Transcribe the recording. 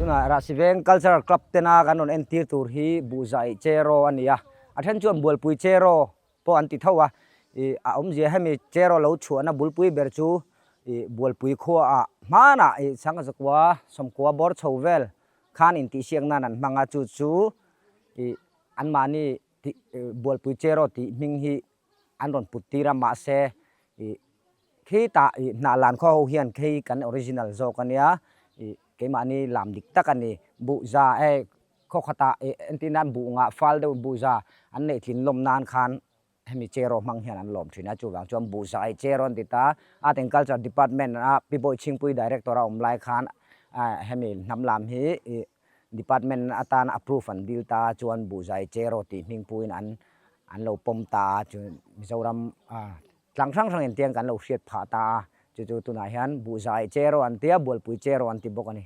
Tunah Rahsiveng Cultural Club tena kan rawn entir tur hi Buhzai Cheraw a ni a, a then chuan Bualpui Cheraw pawh an ti tho a, ih a awmzia hemi Cheraw lo chhuahna bulpui ber chu ih Bualpui khuaah hmanah ih Sangzakua Sawmkua bawr chho vel khan intihsiak nan an hmang a, chu chu ih anmahni tih Bualpui Cheraw tih hming hi an rawn put tir a mahse ih khitah ih hnah lan khaw ho hian khei kan original zawk a nia ih keimahni lam dik tak a ni buhza eh khaw khatah ih entir nan buh ngah fal deuh buhza an neih tlin lawm nan khan hemi cheraw hmang hian an lawm thin a chuvang chuan buhza ih cheraw an ti ta Art and Culture Department a Pi Bawichhingpui Director a awm lai khan ah hemi hnam lam hi ih Department atan approve an dil ta chuan Buhzai Cheraw tih hming puiin an an lo pawm ta a, chu Mizoram tlang hrang hrang intiang kan lo hriat phah ta a, chu chu tunah hian Buhzai Cheraw an ti a, Bualpui Cheraw an ti bawk a ni.